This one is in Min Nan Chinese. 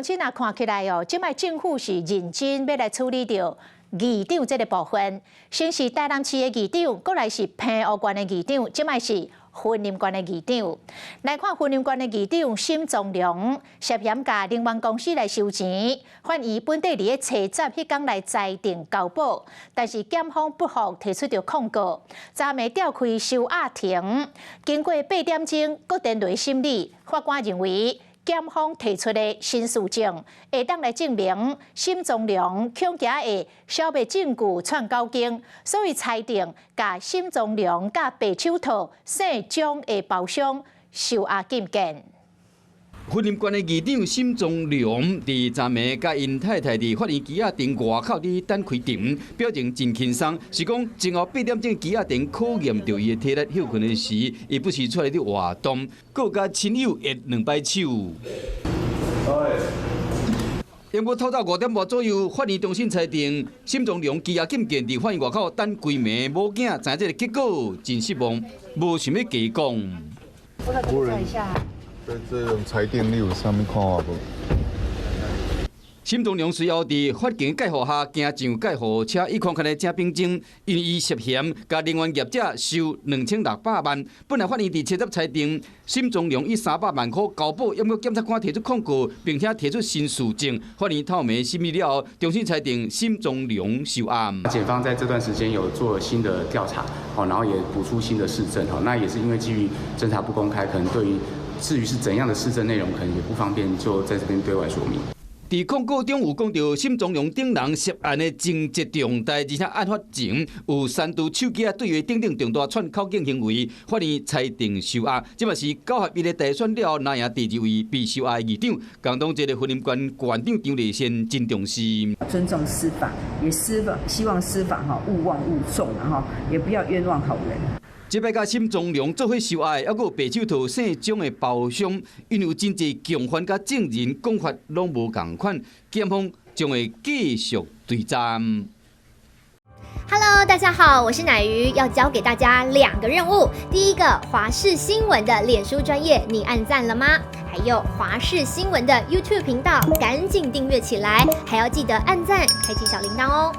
鄉親啊，看起來哦，這擺政府是認真欲來處理著議長這个部分。先是台南市的議長，閣來是澎湖縣的議長，這擺是雲林縣的議長。來看雲林縣的議長沈宗良涉嫌共能源公司來收錢，法院本底佇咧初十彼工來裁定交保，但是檢方不服，提出著控告。昨暝調開收押庭，經過8點鐘閣電來審理，法官認為，檢方提出的新事證，會當來證明沈宗良恐驚會消滅證據串口供，所以裁定共沈宗良佮白手套姓張的包商收押禁見。雲林縣的議長沈宗良佇昨暝佮𪜶太太佇法院羈押庭外口佇等開庭，表情真輕鬆，是講前後8點鐘羈押庭考驗著伊的體力，歇睏的時，伊不時出來佇活動，閣佮親友握兩擺手。毋過透早5點外左右，法院終審裁定沈宗良羈押禁見，佇法院外口等規暝某囝，知這个結果真失望，無想欲加講。對這種裁定，你有啥物看法無？沈宗良隨後佇法警介護下，行上介護車，以看看的正平證，因為伊涉嫌共能源業者收2600萬。本來法院佇七十裁定，沈宗良以300萬箍交保，毋過檢察官提出控告，並且提出新事證。法院透暝審理了後，終審裁定沈宗良受押。檢方在這段時間有做新的調查，然後也補出新的事證，那也是因為基於偵查不公開，可能對於至於是怎樣的事證內容，可能也不方便就在這邊對外說明。佇控告中有講著沈宗良等人涉案的情節重大，而且案發前有刪除手機仔對話等等重大串口供行為，法院裁定收押。這嘛是9合1的大選了後，拿贏第二位被收押的議長。共黨這个雲林縣縣長張麗善真重視，尊重司法，也司法希望司法哈勿忘勿縱哈，也不要冤枉好人。這擺佮沈宗良做伙受押的，猶閣有白手套姓張的包商，因為有真濟共犯佮證人講法攏無仝款，檢方將會繼續追查。 Hello，大家好，我是乃瑜，要交給大家兩個任務。第一個，華視新聞的臉書專頁，你按讚了嗎？還有華視新聞的 YouTube 頻道，趕緊訂閱起來，還要記得按讚，開啟小鈴鐺哦。